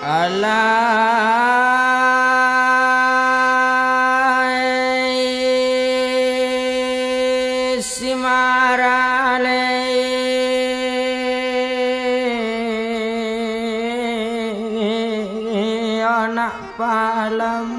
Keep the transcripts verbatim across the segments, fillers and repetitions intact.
Alai simaralai anak palam.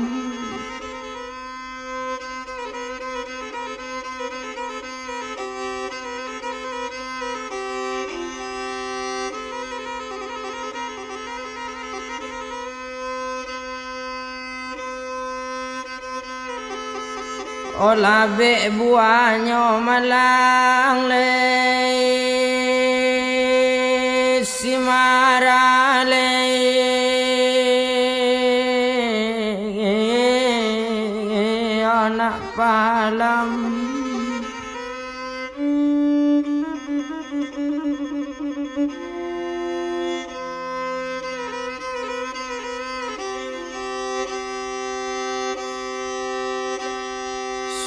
O labek buahnyo malang lai, simaralai anak palam.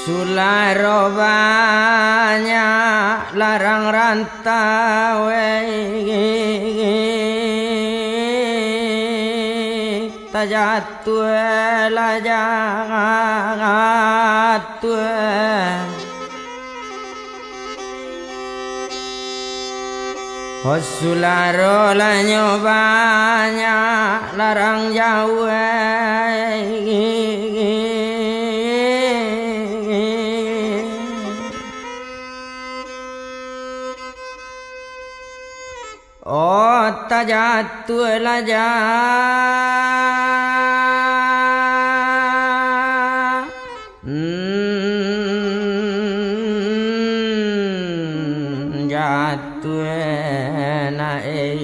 Sularo banyak larang rantau, tajatuah lah jatuah. Ho sularo lah nyo banyak larang jauah. O tajatuah lah ja-, hmm, jatuah nak, eh.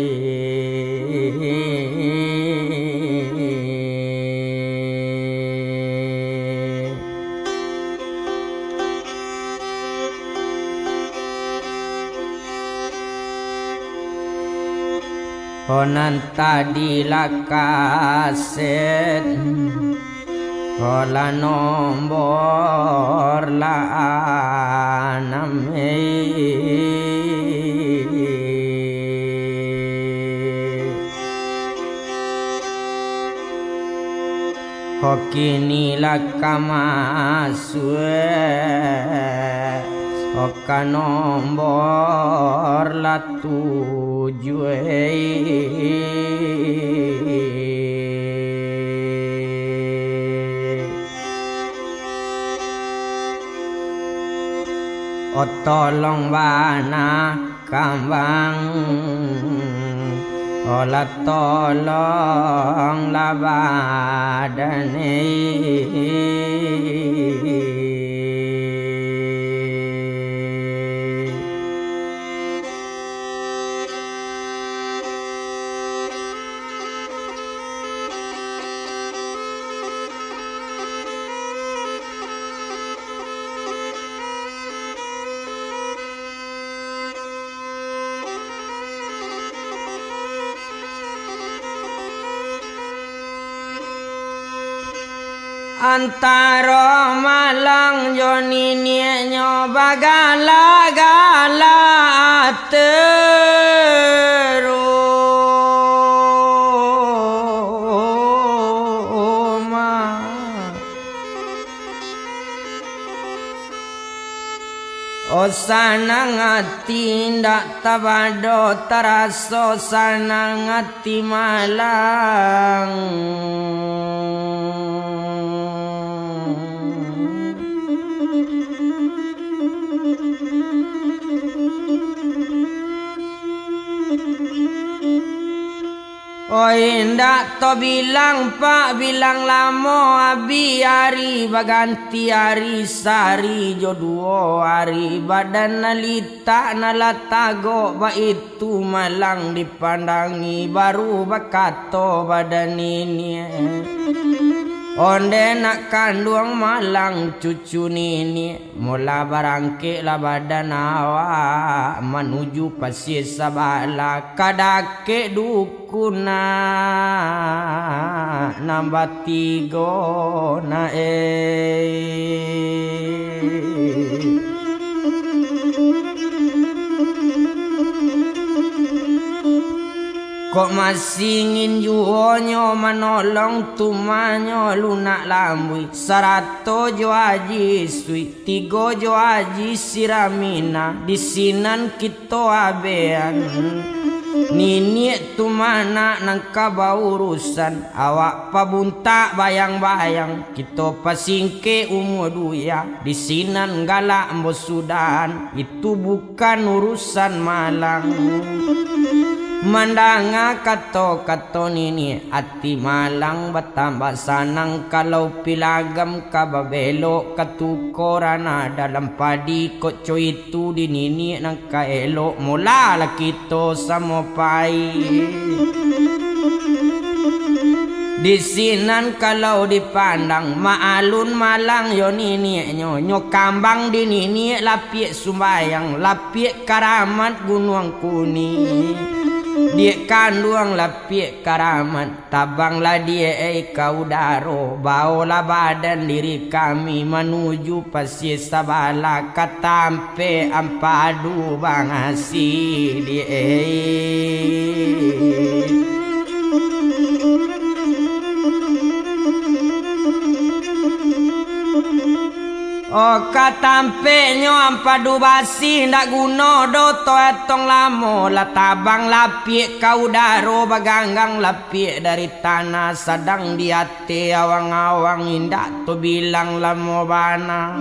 O nan tadi lah kaset, o lah nombor lah anam, eh. Ho kini lah ka masuak, ho ka nombor lah tujuah. O tolong bana kambang, o lah tolong lah badan, eh. Antaro malang jo niniaknyo bagala-gala terumah. O sanang ati, indak tabado taraso sanang ati malang. Oi, indak tabilang, Pak, bilang lamo, abih ari baganti ari, sari jo duo ari, badan nan litak nan lah tagok, baitu malang dipandangi, baru bakato badan niniak. Onde nak kanduang malang cucu niniak, mola barangkeklah badan awak manuju pasia sabala, ka dakek dukun nan batigo na, eh. Kok masingin juonyo manolong tumanyo lunak lambuik, sarato jo Aji Suik, tigo jo Aji Siramina, di sinan kito abean. Niniak tumanak nan ka baurusan, awak pabuntak bayang-bayang, kito pasingkek umua duya, di sinan galak ambo sudahan, itu bukan urusan malang. Mandanga kato-kato niniak, ati malang batambah sanang, kalau pilagam ka babelok, ka tuko ranah dalam padi, kok co itu di niniak nan ka elok, molalah kito samo pai. Di sinan kalau dipandang, maalun malang yo niniaknyo, nyo kambang di niniak lapiak sumbayang, lapiak karamat Gunuang Kunik. Diak kanduang lapiak karamat, tabanglah diak ai ka udaro, baolah badan diri kami manuju pasia sabala, ka tampek ampadu bangasi diak ai. Oh, ka tampeknyo ampadu basi, ndak guno doh toh atong lamo, lah tabang lapiak ka udaro, baganggang lapiak dari tanah, sadang di ateh awang-awang, indak toh bilang lamo bana.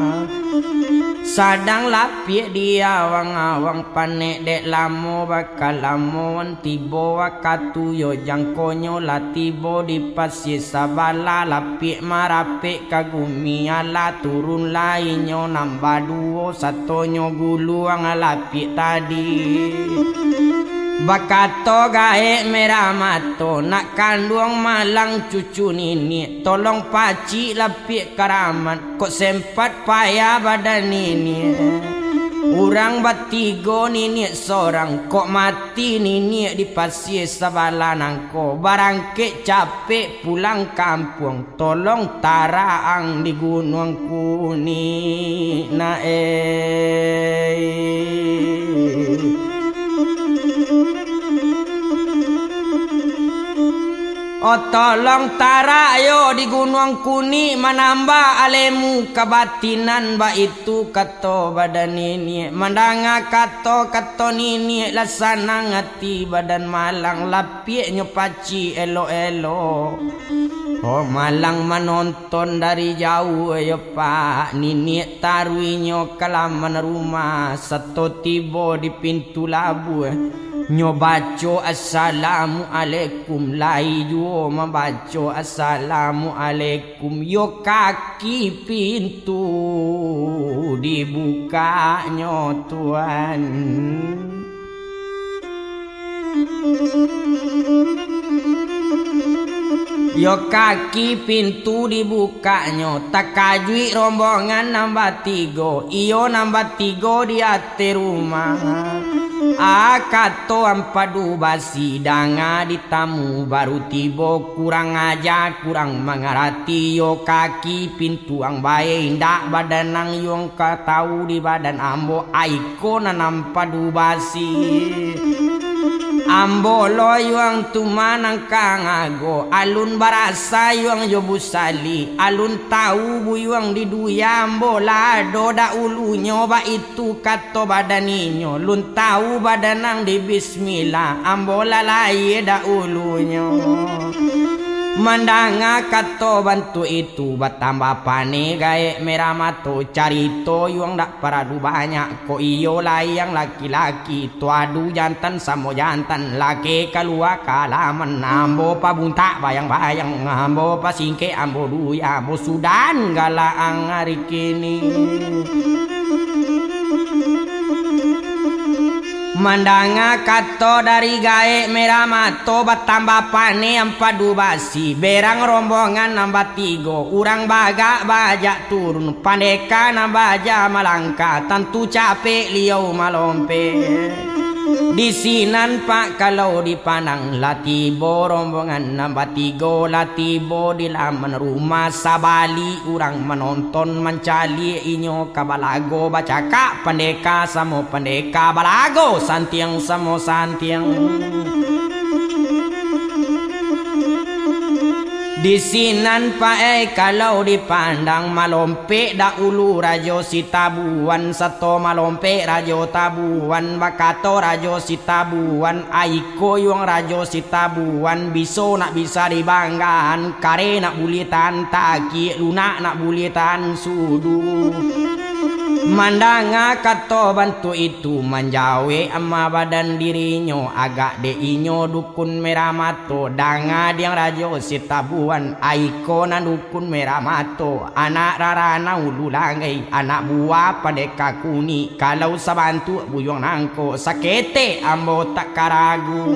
Sadang lapiak di awang-awang, panek dek lamo, bakal lamo tibo wakatu yo, jangkonyo lah tibo di pasia sabala, lapiak marapek ka gumi, alah turun lai nyo nan baduo, satonyo guluang lapiak tadi. Bakato gaek merah mato, nak kanduang malang cucu niniak, tolong pacik lapiak karamat, kok sempat payah badan niniak. Urang batigo niniak sorang, kok mati niniak di pasia sabala nangko, barangkek capek pulang kampuang, tolong taraang di Gunuang Kunik na, eh. Oh, tolong tarak yo di Gunuang Kunik, manambah alemu kabatinan, baitu kato badan niniak. Mandanga kato-kato niniak, lah sanang ati badan malang, lapiaknyo pacik elok-elok. Oh, malang manonton dari jauah yo, Pak. Niniak taruihnyo ka laman rumah, sato tibo di pintu labuah. Nyo baco assalamualaikum, lai juo mambaco assalamualaikum. Yo kaki pintu dibukaknyo, Tuan. Yo kaki pintu dibukaknyo, takajuik rombongan nan batigo, iyo nan batigo di ateh rumah. Ah, kato ampadu basi, danga di tamu baru tibo, kurang aja, kurang mangarati, yo kaki pintu ang bae, indak badan ang yo ang ka tau di badan ambo, ai ko nan ampadu basi. Ambo lo yuang tu manangkang ago, alun barasa yuang jo busali, alun tau buyuang di duya ambo lah ado dahulunyo, baitu kato badan inyo, lun tau badan ang di bismillah, ambo lah layie dahulunyo. Mandanga kato bantuak itu, batambah paneh gaek merah mato, carito yuang dak paralu banyak, kok iyo lai ang laki-laki, tu adu jantan samo jantan, laki kalua ka laman, ambo pabuntak bayang-bayang, ambo pasingkek, ambo duya, ambo sudan galak ang ari kini. Mandanga kato dari gaek merah mato, batambah paneh ampadu basi, berang rombongan nan batigo, urang bagak baajak turun, pandeka nan baaja malangkah, tantu capek liau malompek. Di sinan pak kalau dipandang, lah tibo rombongan nan batigo, lah tibo di laman rumah, sabalik urang manonton mancaliak inyo ka balago bacakak, pandeka samo pandeka balago, santiang samo santiang. Di sinan paai kalau dipandang, malompek dahulu Rajo Sitabuan, sato malompek Rajo Tabuan, bakato Rajo Sitabuan, aiko yuang Rajo Sitabuan, biso nak bisa dibanggaan, kareh nak buliah tahan takiak, lunak nak buliah tahan sudu. Mandanga kato bantuak itu, manjawek amah badan dirinyo, agak dek inyo dukun merah mato, danga diang Rajo Sitabuan, aiko nan dukun merah mato, anak rarana ulu langgai, anak buah pandeka kunik, kalau sabantuak buyuang nangko, saketek ambo tak karagu.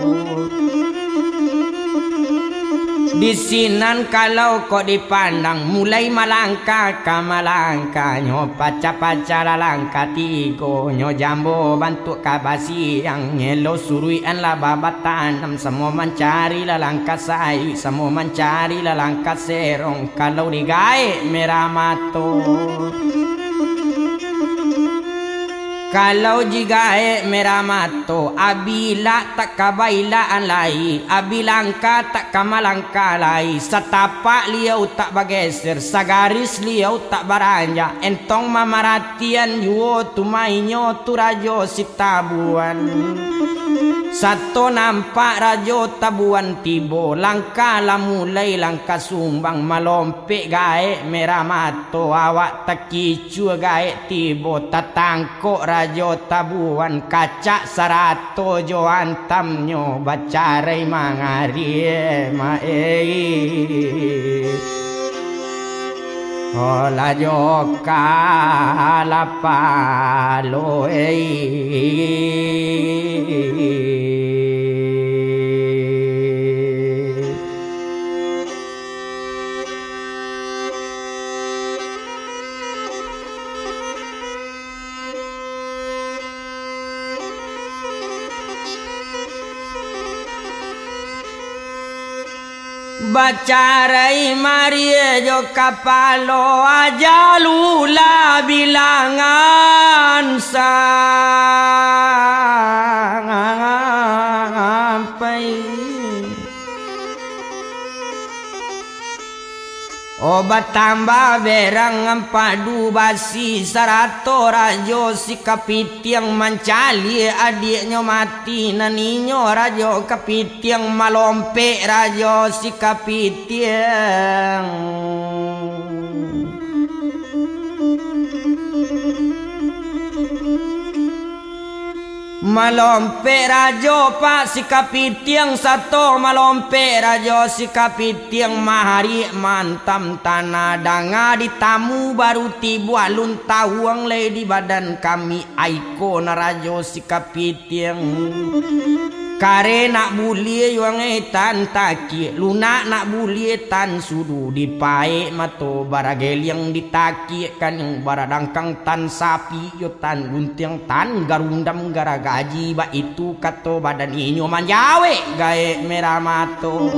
Di sinan kalau kok dipandang, mulai malangkah ka malangkah, nyo pacah-pacah lah langkah tigo, nyo jambo bantuak ka basiang, ngelo suruikan lah babatanam, samo mancari lah langkah sayuik, samo mancari lah langkah serong, kalau di gaek merah mato. Kalau di gaek merah mato, abilak tak ka bailakan lai, abilangkah tak ka malangkah lai, satapak liau tak bageser, sagaris liau tak baranjak, entong mamaratian juo tu mainyo tu Rajo Sitabuan. Sato nampak Rajo Tabuan tibo, langkah lah mulai langkah sumbang, malompek gaek merah mato, awak taki cua gaek tibo, tatangkok Rajo Tabuan, kacak sarato jo antamnyo, bacarai mangariak maei. Olah jo kalapa lo ei. Bacarai marie jo kapalo, ajalu lah bilangan sampai. Oh, batambah berang ampadu basi, sarato Rajo Sikapitiang mancaliak adiaknyo mati, nan inyo Rajo Kapitiang malompek Rajo Sikapitiang. Malompek Rajo Pak Sikapitiang sato malompek Rajo Sikapitiang maharik mantam tanah, danga ditamu baru tibo alun tawuang lai di badan kami, aiko nan Rajo Sikapitiang. Kareh nak buliah yuang ai tan takiak, lunak nak buliah tan sudu, dipaek mato barageliang, ditakiak kaniang baradangkang tan sapi, yo tan guntiang, tan garundam garagaji, baitu kato badan inyo manjawek gaek merah mato.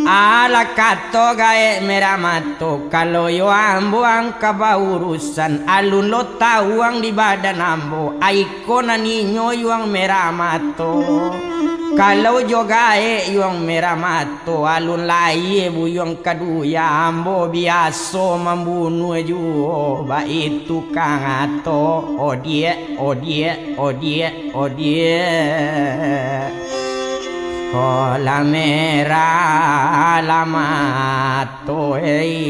Alah kato gaek merah mato, kalau yo ambo angka baurusan, alun lo tawuang di badan ambo, aiko nan inyo yuang merah mato. Kalau jo gaek yuang merah mato, alun lahia buyuang kaduo, yo ambo biaso mambunuah juo, baitu ka ngato, odiak, odiak, odiak, odiak. Ko lah merah lah mato, ei.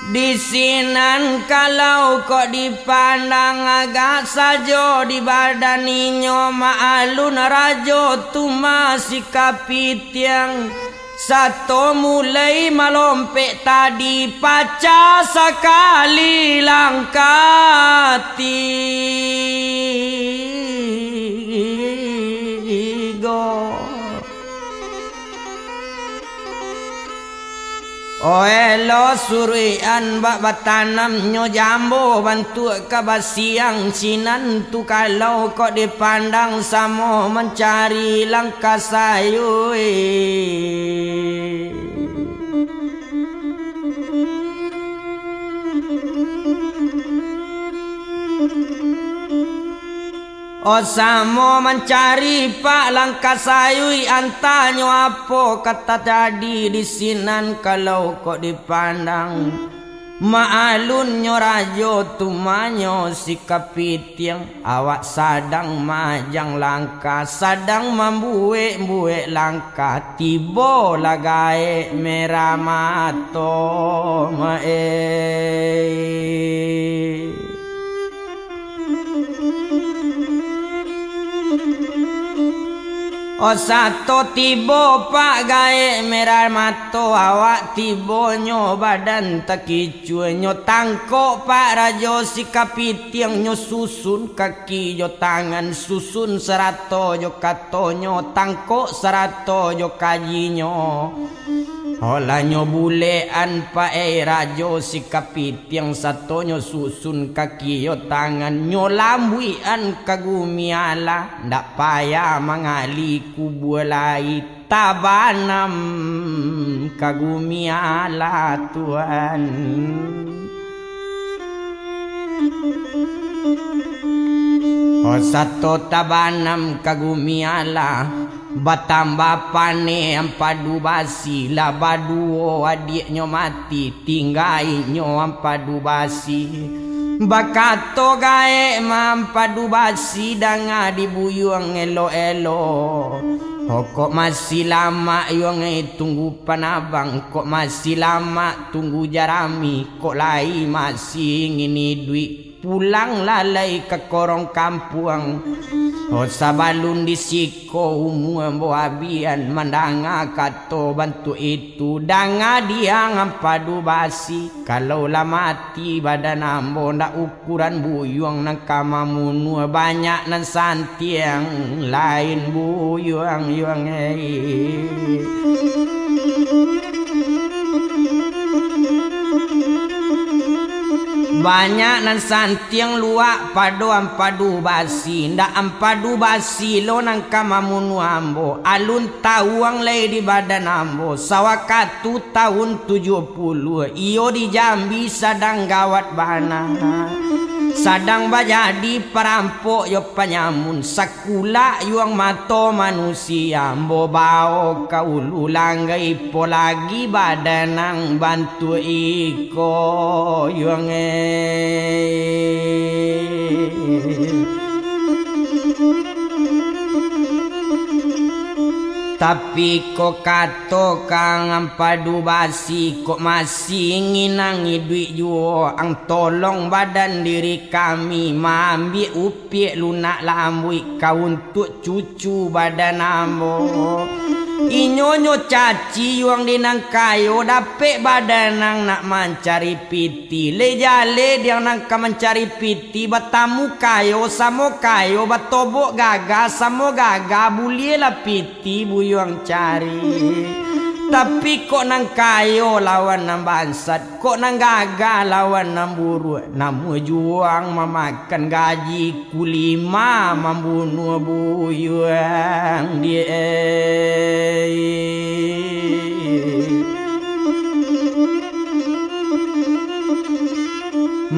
Di sinan kalau kok dipandang, agak sajo di badan inyo, Mak Alun Rajo tu masih kapitiang. Sato mulai malompek tadi, pacah sakali langkah tigo. Oe lo suruikan bak batanamnyo jambo bantuak ka basiang sinan tu, kalau kok dipandang samo mancari langkah sayui. Oh, samo mancari pak langkah sayui, antanyo apo ka tajadi di sinan kalau kok dipandang. Mak Alunnyo rajo tumanyo si kapitiang, awak sadang majang langkah, sadang mambuek-buek langkah, tibolah gaek merah mato, mak e. Oh, sato tibo pak gaek merah mato, awak tibonyo badan takicua, nyo tangkok pak rajo si kapitiang, nyo susun kaki jo tangan, susun sarato jo katonyo, tangkok sarato jo kajinyo. Olah nyo bulekan paai rajo si kapitiang, satonyo susun kaki jo tangan, nyo lambuikan ka gumi alah, ndak payah mangali kubua lai, tabanam ka gumi alah tuan. Oh, sato tabanam ka gumi alah, batambah paneh ampadu basi, lah baduo adiaknyo mati, tingga inyo ampadu basi. Bakato gaek ma ampadu basi, danga di buyuang elok-elok. Oh, kok masih lamak yuang e, tunggu panabang, kok masih lamak tunggu jarami, kok lai masih ingin iduik, pulang lalai ka korong kampuang. Oh, sabalun di siko umua ambo abian, mandanga kato bantuak itu, danga diang ampadu basi. Kalau lah mati badan ambo, ndak ukuran buyuang nan ka mamunuah, banyak nan santiang lain buyuang yuang e. Banyak nan santiang luak pado ampadu basi, ndak ampadu basi lo nan ka mamunuah ambo. Alun tawuang lai di badan ambo, sawakatu tahun tujuah puluah, iyo di Jambi sadang gawat bana. Sadang bajadi parampok jo panyamun, sakulak yuang mato manusia, ambo bao ka ulu langgai, po lagi badan nan bantuak iko yuang e. Tapi kok kato ka ang ampadu basi, kok masih ingin ang iduik juo, ang tolong badan diri kami, maambiak upiak lunak lambuik ka untuak cucu badan ambo. Inyo nyo caci yuang di nan kayo, dapek badan ang nak mancari piti. Lai jaleh diang nan ka mancari piti, batamu kayo samo kayo, batobok gagah samo gagah, buliahlah piti buyuang cari. Tapi kok nan kayo lawan nan bansat, kok nan gagah lawan nan buruak, namuah juo ang mamakan gaji kulima mambunuah buyuang di e.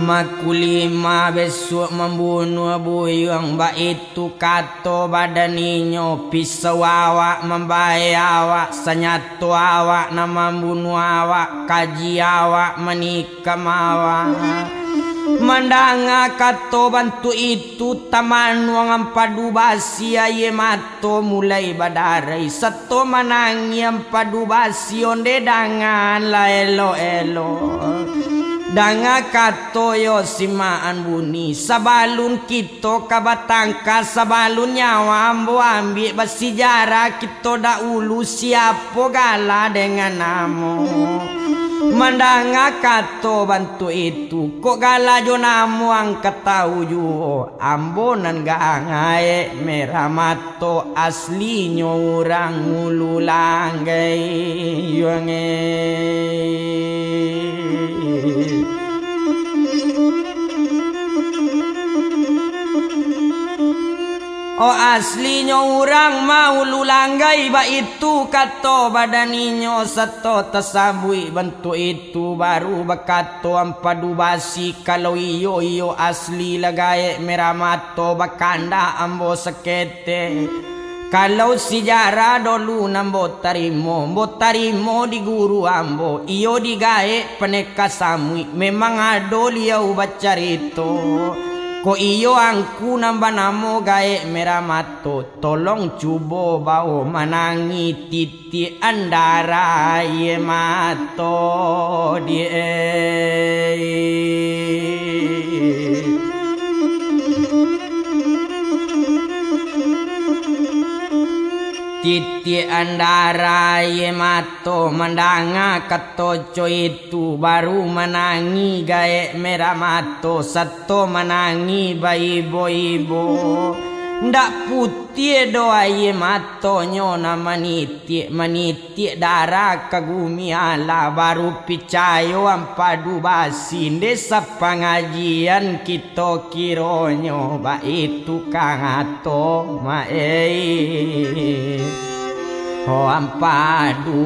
Makulima besuak mambunuah buyuang, baitu kato badan inyo, pisau awak mambae awak, sanjato awak nan mambunuah awak, kaji awak manikam awak. Mandanga kato bantuak itu, tamanuang ampadu basi aia mato mulai badarai, sato manangih ampadu basi onde dangan lah elok-elok. Danga kato yo simaan bunyi, sabalun kito ka batangka, sabalun nyawa ambo ambiak, basijarah kito dahulu, siapo gala dengan namo. Mandanga kato bantuak itu, kok gala jo namo ang ka tahu juo, ambo nan gaek merah mato. To aslinyo urang Ulu Langgai, yuang e. Oh, aslinyo urang ma Ulu Langgai, baitu kato badan inyo sato tasabuik bantuak itu, baru bakato Ampadu Basi, kalau iyo, iyo asli lah gaek merah mato, bakandak ambo saketek. Kalau sijarah dolu nan ambo tarimo, ambo tarimo di guru ambo, iyo di gaek paneka samuik, memang ado liau bacarito. Kok iyo angku nan banamo gaek merah mato, tolong cubo bao manangi titi Tiek andara aia mato di e. Titiak andara aia mato mandanga kato co itu, baru manangi gaek merah mato, sato manangi baibo-ibo. Ndak putiah doh aia matonyo nan manitiak-manitiak darah ka gumi alah, baru picayo Ampadu Basi, ndeh sapangajian kito kironyo baitu ka ngato, maei. Ho Ampadu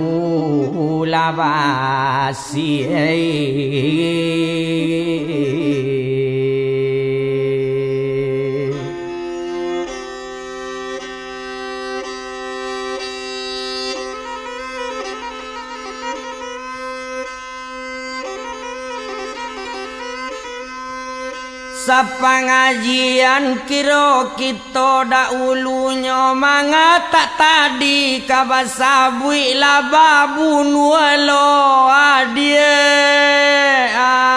lah basi, ei. Sapangajian kiro kito daulunyo mangatak tadi ka basabuik lah babunuah lo adie. Awak.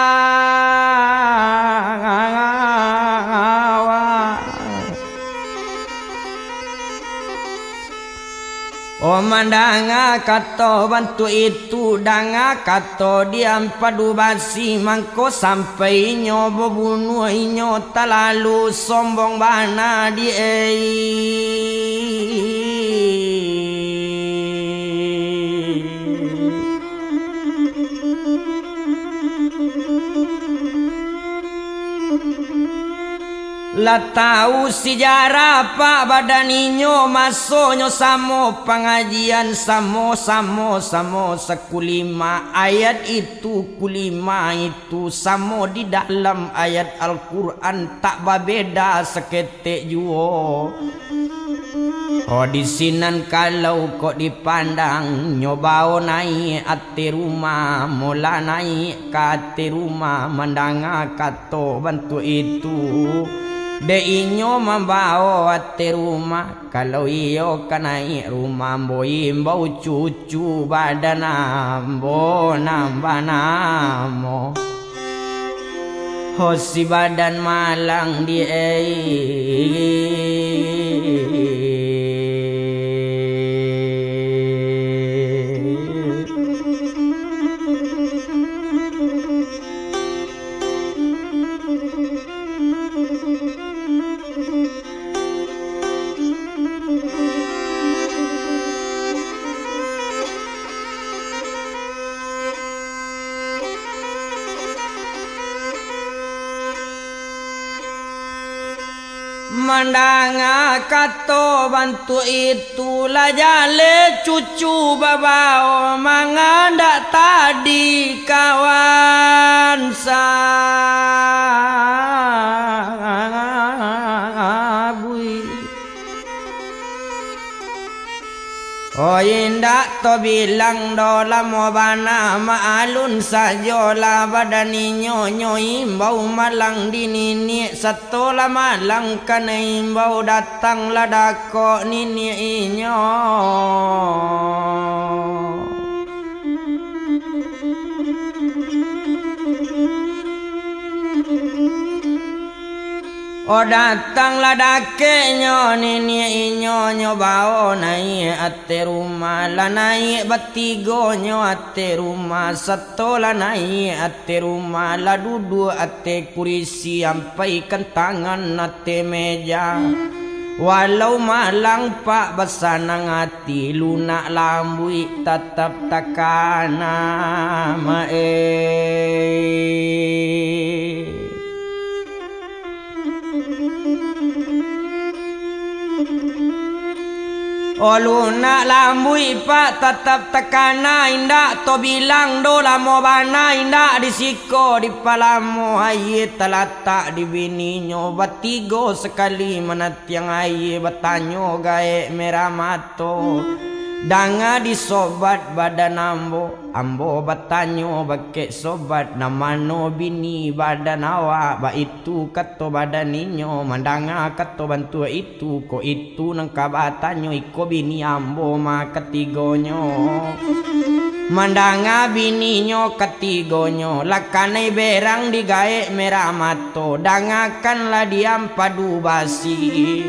Oh, mandanga kato bantuak itu, danga kato di Ampadu Basi, mangko sampai inyo babunuah, inyo talalu sombong bana di ei. Lah tau sijarah pak badan inyo, masonyo samo pangajian, samo-samo, samo sakulima ayat itu, kulima itu samo di dalam ayat Al-Quran, tak babeda saketek juo. Oh, di sinan kalau kok dipandang, nyo bao naiak ateh rumah, molah naiak ka ateh rumah, mandanga kato bantuak itu, dek inyo mambao ateh rumah. Kalau iyo ka naiak rumah ambo, imbau cucu badan ambo nan banamo. Ho si badan malang di ei. Mandanga kato bantuak itu, lah jaleh cucu babao mangandak tadi kawan sabuik. Oh, indak tabilang doh, lamo bana maalun sajolah badan inyo, nyo imbau malang di niniak, sato lah malang ka naimbau, datanglah dakek niniak inyo. Oh, datanglah dakeknyo niniak inyo, nyo bao naiak ateh rumah, lah naiak batigonyo ateh rumah, sato lah naiak ateh rumah, lah duduak ateh kurisi, ampaikan tangan ateh meja. Walau malang pak basanang ati, lunak lambuik tatap takana, maeh. Oh, lunak lambuik pak tatap takana, indak to bilang doh lamo bana, indak di siko dipalamo, aia talatak di bininyo, batigo sakali manatiang aia, batanyo gaek merah mato, danga di sobat badan ambo. Ambo batanyo bakeh sobat, nan mano bini badan awak? Baitu kato badan inyo, mandanga kato bantuak itu, kok itu nan ka batanyo, iko bini ambo mah katigonyo. Mandanga bininyo katigonyo, lah kanai berang digaek merah mato, dangakanlah diam padu basi.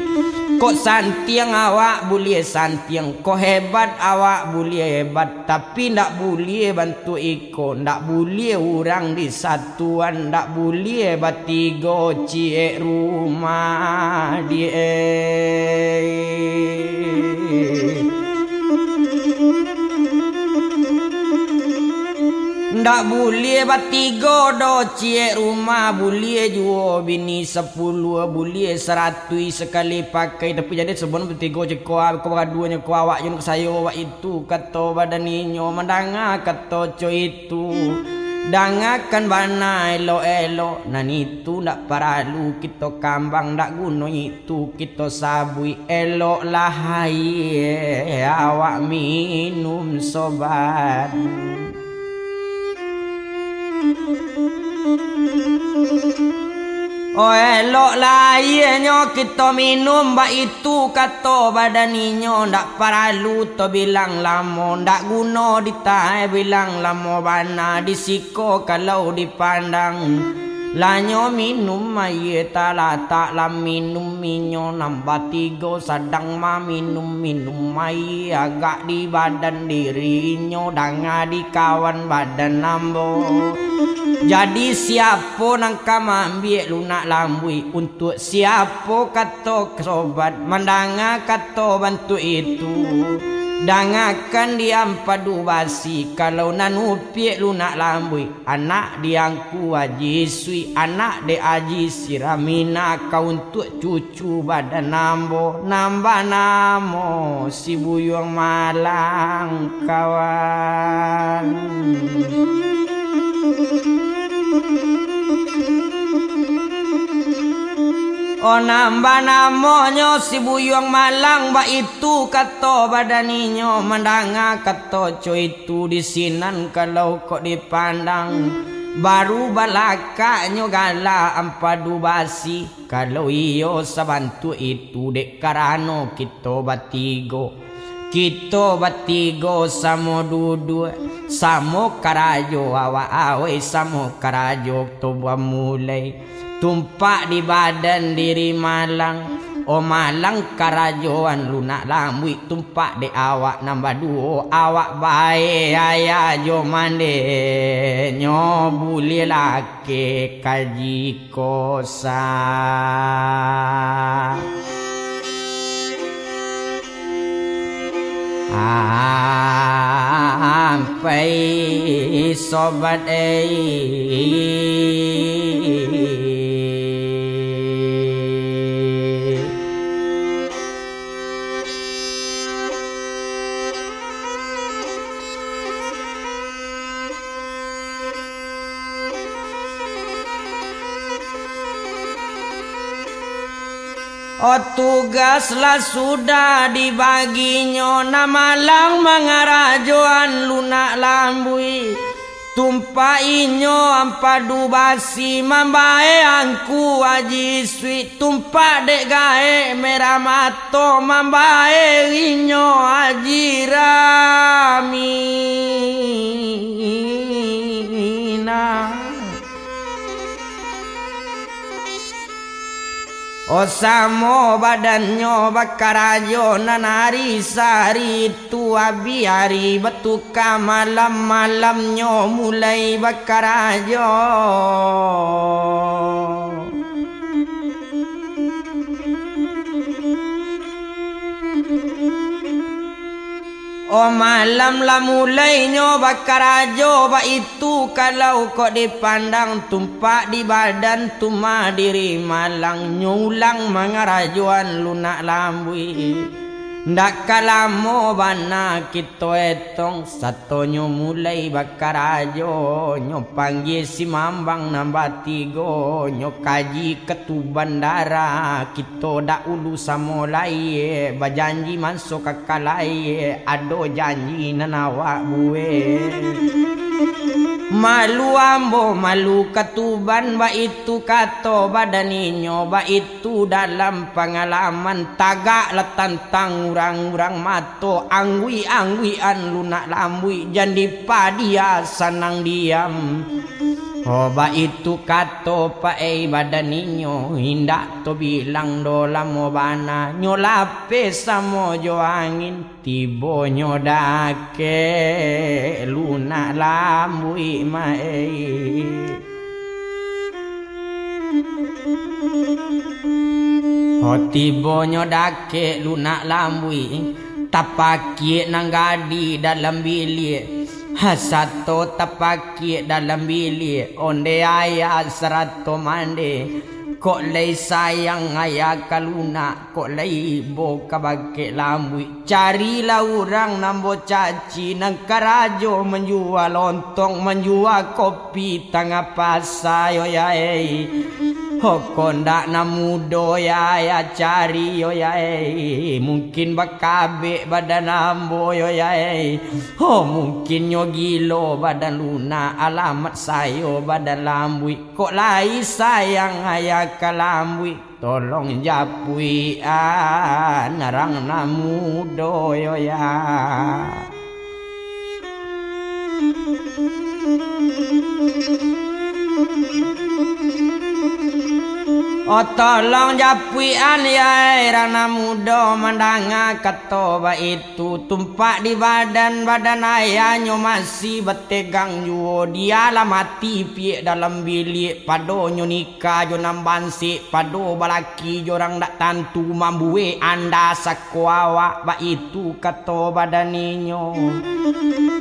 Kok santiang awak buliah santiang, kok hebat awak buliah hebat, tapi ndak buliah bantuak iko, ndak buliah urang disatuan, ndak buliah batigo ciek rumah dieh. Ndak buliah batigo doh ciek rumah, buliah juo bini sapuluah, buliah saratuih sakali pakai, tapi jadi sabuah batigo ceko, ko baraduanyo ko awak jo nan ka sayo awak itu, kato badan inyo. Mandanga kato co itu, dangakan bana elok-elok, nan itu ndak paralu kito kambang, ndak guno itu kito sabuik, eloklah aia awak minum sobat. Oh, eloklah aianyo kito minum, baitu kato badan inyo, ndak paralu to bilang lamo, ndak guno ditae bilang lamo bana, di siko kalau dipandang. Lah nyo minum aia talatak, lah minum inyo nan batigo, sadang maminum-minum aia agak di badan dirinyo, danga di kawan badan ambo. Jadi siapo nan ka maambiak lunak lambuik, untuak siapo kato sobat? Mandanga kato bantuak itu, dangakan diam padu basi, kalau nan upiak lunak lambuik, anak di angku Aji Suik, anak dek Aji Siramina, ka untuak cucu badan ambo, nan banamo si Buyuang Malang, kawan. Oh, nan banamonyo si Buyuang Malang, baitu kato badan inyo, mandanga kato co itu, di sinan kalau kok dipandang, baru balakaknyo gala ampadu basi. Kalau iyo sabantuak itu, dek karano kito batigo, kito batigo samo duduak, samo karajo, awak awai samo karajo, to bamulai. Tumpak di badan diri malang, oh malang karajoan lunak lambuik, tumpak dek awak nan baduo, awak bae aia jo mande, nyo buliah laki kaji kosa. Ampai sobat ei. Oh, tugas lah sudah dibaginyo, nan malang mangarajoan lunak lambuik. Tumpak inyo ampadu basi, mambae angku Aji Suik. Tumpak dek gaek merah mato, mambae inyo Aji Ramina. Samo badannyo bakarajo nan ari sahari tu abih ari batuka malam, malamnyo mulai bakarajo. Oh, malam lah mulainyo bakarajo, baitu kalau kok dipandang tumpak di badan tu mah diri malang, nyo ulang mangarajoan lunak lambuik. Ndak ka lamo bana kito etong, satonyo mulai bakarajo, nyo panggie si mambang nan batigo, nyo kaji ketuban darah, kito dahulu samo lai, bajanji manso ka kalai, ado janji nan awak buek. Malu ambo, malu katuban, baitu kato badan inyo, baitu dalam pangalaman, tagaklah tantang urang-urang mato, angguik-angguikan lunak lambuik, jan dipadia sanang diam. Oh, baitu kato paai badan inyo, indak to bilang doh lamo bana, nyo lapeh samo jo angin. Tibonyo dakek lunak lambuik maai. Oh, tibonyo dakek lunak lambuik, tapakiak nan gadih dalam biliak. Ha, sato tapakiak dalam biliak, onde ayah sarato mande. Kok lai sayang ayah ka lunak, kok lai ibo ka bakek lambuik. Carilah urang nan bocaci, nan karajo manjua lontong, manjua kopi tangah pasa, yo yai. Ho, kok ndak nan mudo, yai, cari, yo yai. Mungkin bakabek badan ambo, yo yai. Ho, mungkin nyo gilo badan lunak, alamat sayo badan lambuik. Kok lai sayang ayah ka lambuik, tolong japuikan rang nan mudo, yo yai. Oh, tolong japuikan, yai, rang nan mudo mandanga kato baitu. Tu tumpak di badan, badan ayahnyo masih bategang juo. Dialah mati piak dalam biliak, padonyo nikah jo nan bansek, pado balaki jo rang dak tantu, mambuek anda sako awak, baitu kato badan inyo.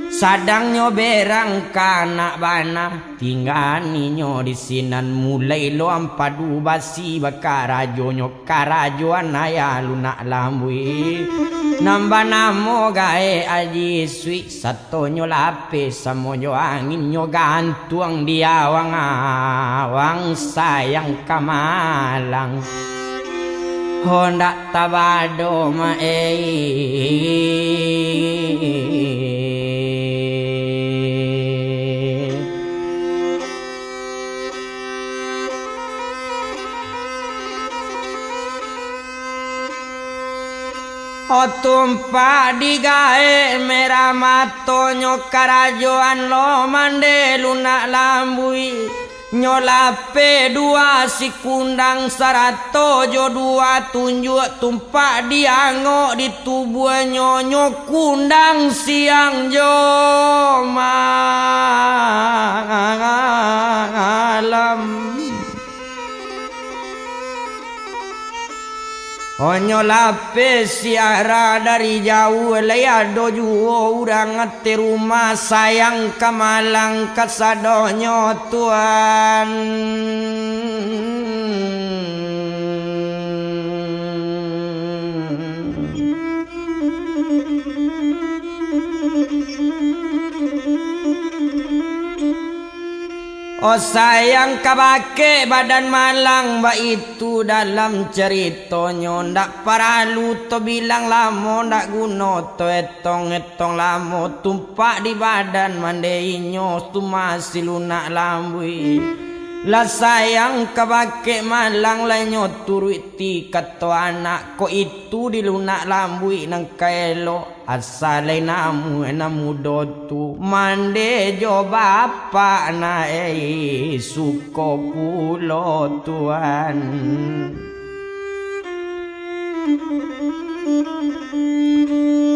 Sadangnyo berang ka anak bana. Tingga ninyo di sinan, mulai lo ampadu basi bakarajonyo, karajoan ayah lunak lambuik. Nan banamo gaek Aji Suik, satonyo lapeh samo jo angin, nyo gantuang di awang-awang sayang ka malang. Hondak tabado maei. Oh, tumpak digaek merah matonyo, karajoan lo mande lunak lambuik. Nyo lapeh dua sikundang sarato jo dua tunjuak tumpak diangok di tubuahnyo, nyo kundang siang jo malam. Onyo lapeh siara dari jauah, lai ado juo urang ateh rumah, sayang ka malang kasadonyo, Tuan. Oh, sayang ka bakeh badan malang, baitu dalam caritonyo. Ndak paralu to bilang lamo, ndak guno to etong-etong lamo. Tumpak di badan mande inyo tu masih lunak lambuik. Lah sayang ka bakeh malang, lah nyo turuik ti kato anak, kok itu di lunak lambuik nan ka elok. Asa lai namuah nan mudo tu, mande jo bapak na, ei, suko pulo, Tuan.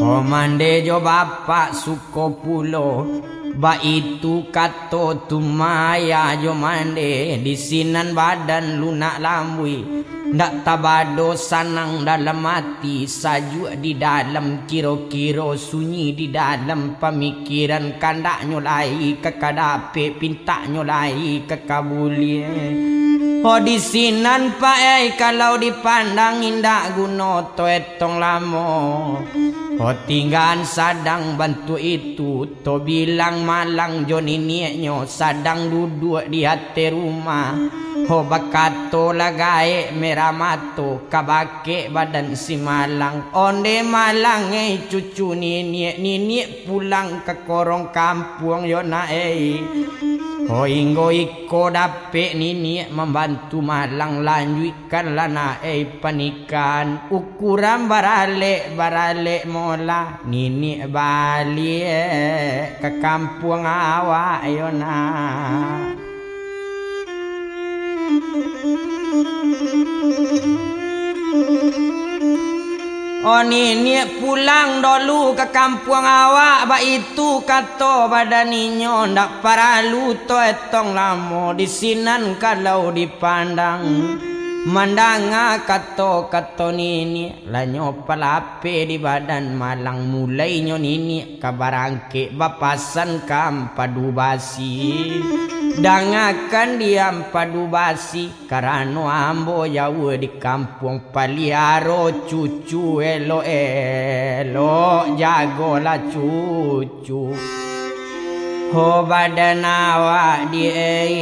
Oh, mande jo bapak suko pulo, baitu kato tumaya jo mande, di sinan badan lunak lambuik, ndak tabado sanang dalam ati, sajuak di dalam kiro-kiro, sunyi di dalam pamikiran, kandaknyo lai ka kadapek, pintaknyo lai ka kabuliah. Oh, di sinan, Pak, ai, kalau dipandang indak guno to etong lamo. Oh, tinggaan sadang bantuak itu, to bilang malang jo niniaknyo sadang duduak di ateh rumah. Oh, bakato lah gaek merah mato, kabakek badan si malang. Onde malang, ai, cucu niniak, niniak pulang ka korong kampuang yo nak, ai. Oh, inggo iko dapek niniak mambantu malang, lanjuikkanlah nak, ai, panikahan. Ukuran baralek, baralek molah, niniak baliak ka kampuang awak yo nak. Oh, niniak pulang dulu ka kampuang awak, baitu kato badan inyo, ndak paralu to etong lamo, di sinan kalau dipandang. Mandanga kato-kato niniak, lah nyo palapeh di badan malang, mulainyo niniak ka barangkek bapasan ka ampadu basi. Dangakan di ampadu basi, karano ambo jauah di kampuang, paliaro cucu elok-elok, jagolah cucu. Ho badan awak di ai.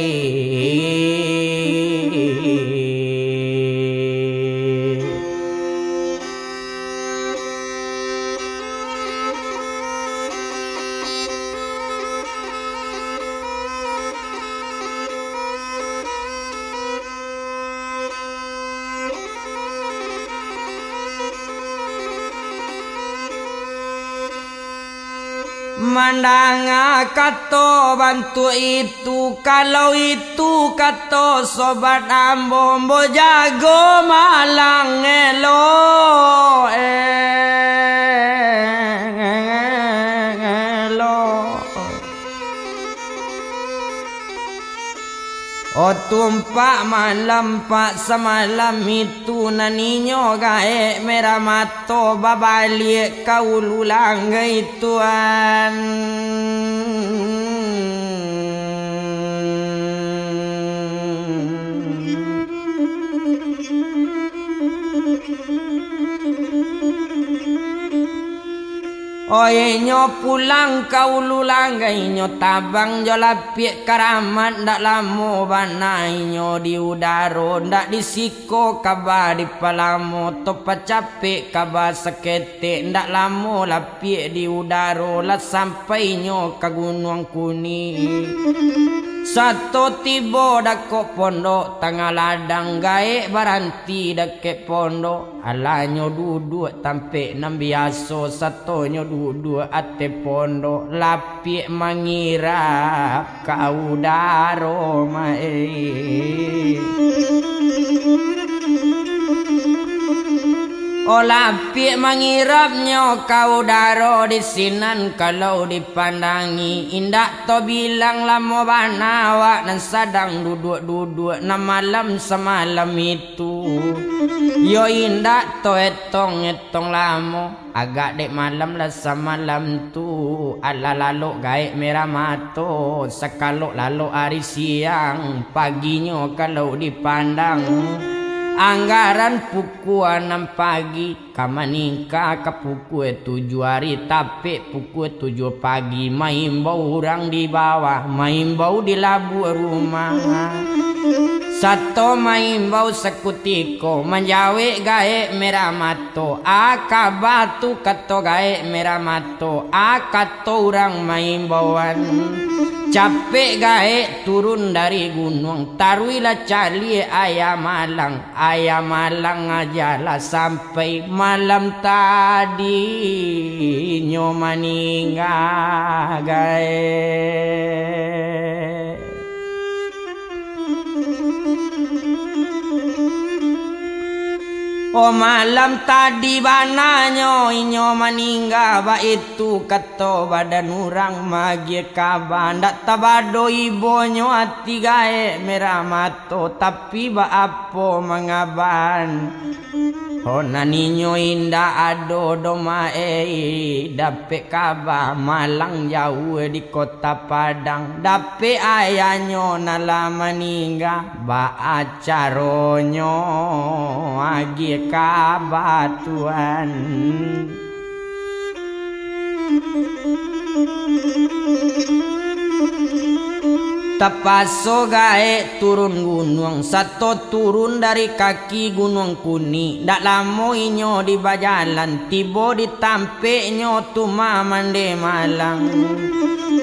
Mandanga kato bantuak itu, kalau itu kato sobat ambo, ambo jago malang elok, elok. Oh, tumpak malam pak samalam itu, nan inyo gaek merah mato babaliak ka ulu langgai tuan. Oinyo pulang ka ulu langgai, inyo tabang jo lapiak karamat, ndak lamo bana inyo di udaro, ndak di siko kaba di palamo, to pacapek kaba saketek, ndak lamo lapiak di udaro, lah sampai inyo ka Gunuang Kuning. Sato tibo dakek pondok, tangah ladang gaek baranti dakek pondok. Alah nyo duduak tampek nan biaso, sato nyo duduak ateh pondok, lapiak mangirap ka udaro maeh. Oh, lapiak mangirapnyo ka udaro di sinan kalau dipandangi, indak to bilang lamo bana awak nan sadang duduak-duduak nan malam samalam itu. Yo indak to etong-etong lamo, agak dek malam lah samalam tu. Alah lalok gaek merah mato, sakalok lalok ari siang, paginyo kalau dipandang, anggaran pukua anam pagi, ka maningka ka pukua tujuah ari, tapek pukua tujuah pagi, maimbau urang di bawah, maimbau di labuah rumah. Sato maimbau sakutiko, manjawek gaek merah mato, a kaba tu kato gaek merah mato, a kato urang maimbauan. Capek gaek turun dari gunuang, taruihlah caliak ayah malang. Ayah malang ajalah sampai malam tadi nyo maningga gaek. Oh, malam tadi bananyo inyo maningga, baitu kato badan urang maagiah kaba. Ndak tabado ibonyo ati gaek merah mato, tapi baapo mangaban? Oh, nan inyo indak ado doh maei, dapek kaba malang jauah di Kota Padang, dapek ayahnyo nan lah maningga. Baa caronyo agiah kaba, Tuan? Tapaso gaek turun gunuang, sato turun dari kaki Gunuang Kunik. Ndak lamo inyo di bajalan, tibo di tampeknyo tu mah Mande Malang.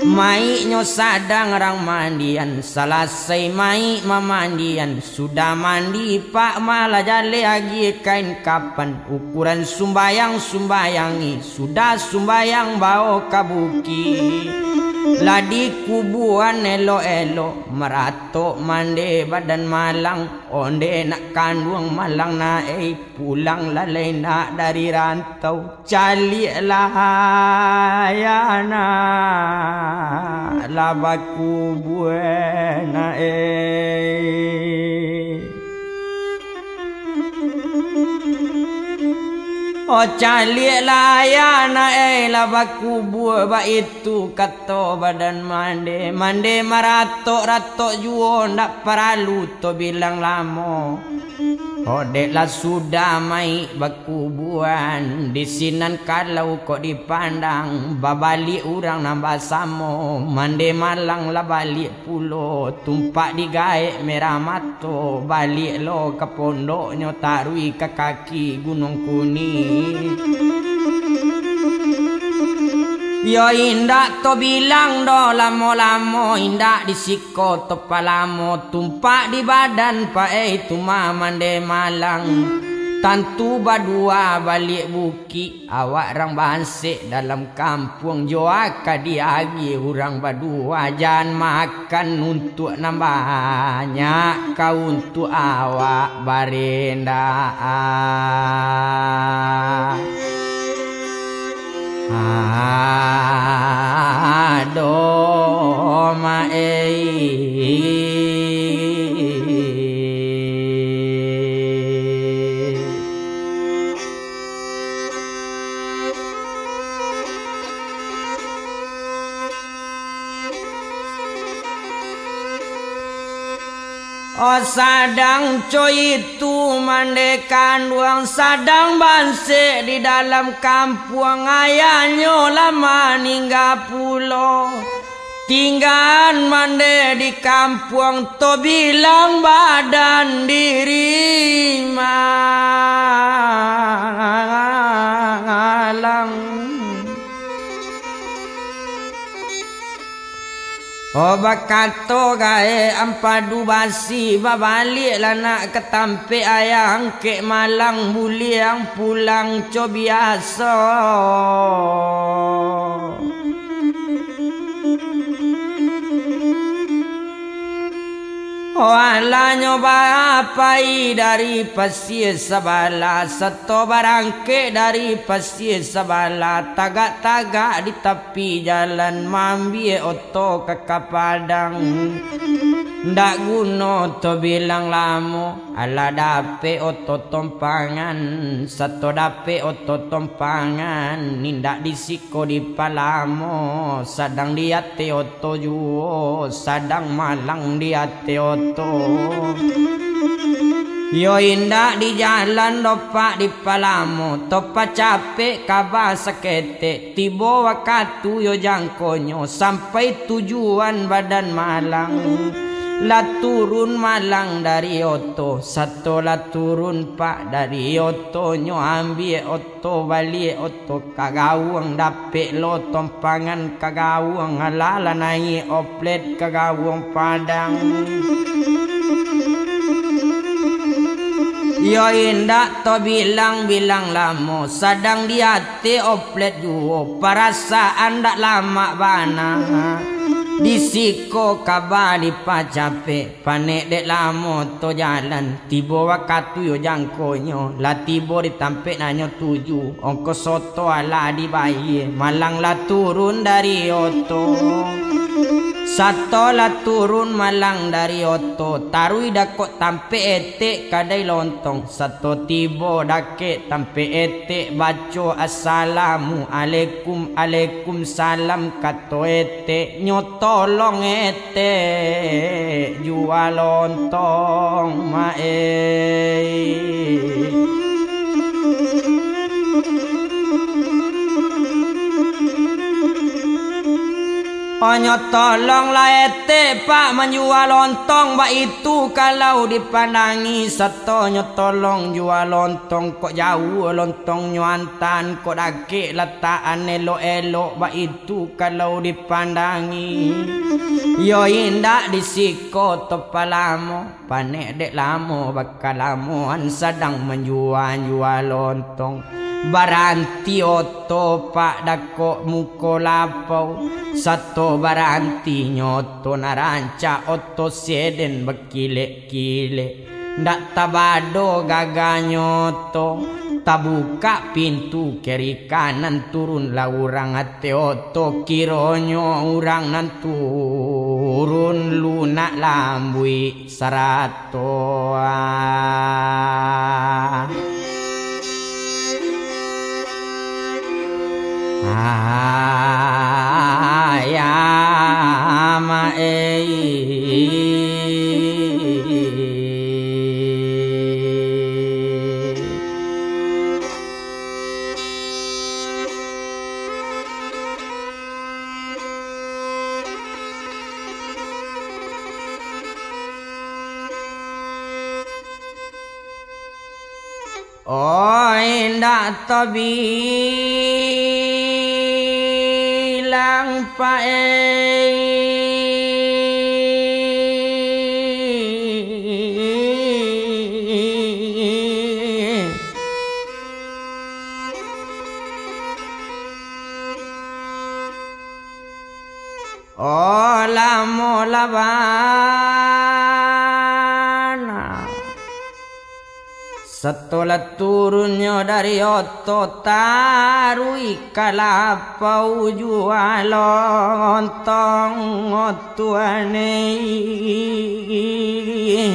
Maiknyo sadang rang mandian, salasai maik mamandian, sudah mandi, Pak, malah jaleh agiah kain kapan, ukuran sumbayang sumbayangi, sudah sumbayang bao ka bukik. Lah dikubuan elok-elok, maratok mande badan malang, onde nak kanduang malang naei, pulang lalai nak dari rantau. Caliaklah ayah nak lah bakubua nak eh. Oh, caliaklah ayah nak eh lah bakubua, baitu kato badan mande. Mande maratok-ratok juo, ndak paralu to bilang lamo. Odeklah sudah maik bakubuan, di sinan kalau kok dipandang, babaliak urang nan basamo, mande malang lah baliak pulo, tumpak digaek merah mato, baliak lo ka pondoknyo, taruih ka kaki Gunuang Kunik. Yo indak to bilang doh lamo-lamo, indak di siko to palamo, tumpak di badan paei tu mah mande malang. Tantu badua baliak bukik, awak rang bansek dalam kampuang jo aka diagiah urang badua, jan makan untuak nan banyak, ka untuak awak barendaan. Ado maei. Oh, sadang co itu mande kanduang, sadang bansek di dalam kampuang, ayahnyo lah maningga pulo. Tinggaan mande di kampuang, to bilang badan diri malang. Oh, bakato gaek ampadu basi, babaliaklah nak ka tampek ayah angkek malang, buliang pulang co biaso. Oh, alanyo bapai dari pasia sabalah, sato barangkek dari pasia sabalah, tagak-tagak di tapi jalan, maambiak oto ka, ka Padang. Ndak guno to bilang lamo, alah dapek oto tompangan, sato dapek oto tompangan, indak di siko dipalamo, sadang di ateh oto juo, sadang malang di ateh oto. Yo indak di jalan doh, Pak, dipalamo, to pacapek kaba saketek, tibo wakatu yo jangkonyo, sampai tujuan badan malang. Lah turun malang dari oto, sato lah turun, Pak, dari otonyo, ambiak oto, baliak oto ka Gawang, dapek lo tompangan ka Gawang, alah lah naiak oplet ka Gawang Padang. Yo indak to bilang-bilang lamo, sadang di ateh oplet juo, parasaan ndak lamak bana. Di siko kaba dipacapek, panek dek lamo to jalan. Tibo wakatu yo jangkonyo, lah tibo di tampek nan nyo tuju. Ongkoso oto alah dibayie, malang lah turun dari oto. Sato lah turun malang dari oto, taruih dakek tampek etek kadai lontong. Sato tibo dakek tampek etek, baco assalamualaikum, alaikum salam, kato etek, nyo tolong etek jua lontong, mak ei. Onyo tolonglah etek, Pak, manjua lontong, baitu kalau dipandangi, sato nyo tolong jua lontong, kok jauah lontongnyo antaan, kok dakek latakan elok-elok, baitu kalau dipandangi. Yo indak di siko to palamo. Panek dek lamo bakalamoan sadang manjua-jua lontong. Baranti oto, Pak, dakek muko lapau. Sato barantinyo oto, nan rancak oto seden bakilek-kilek. Ndak tabado gaganyo oto, tabukak pintu kiri kanan, turunlah urang ateh oto, kironyo urang nan turun lunak lambuik sarato. Ayam ei. Oh, indak tabilang, Pak ei. Oh, lamo lah bana. Satolah turunnyo dari oto, taruih ka lapau jua lontong, otuan ei.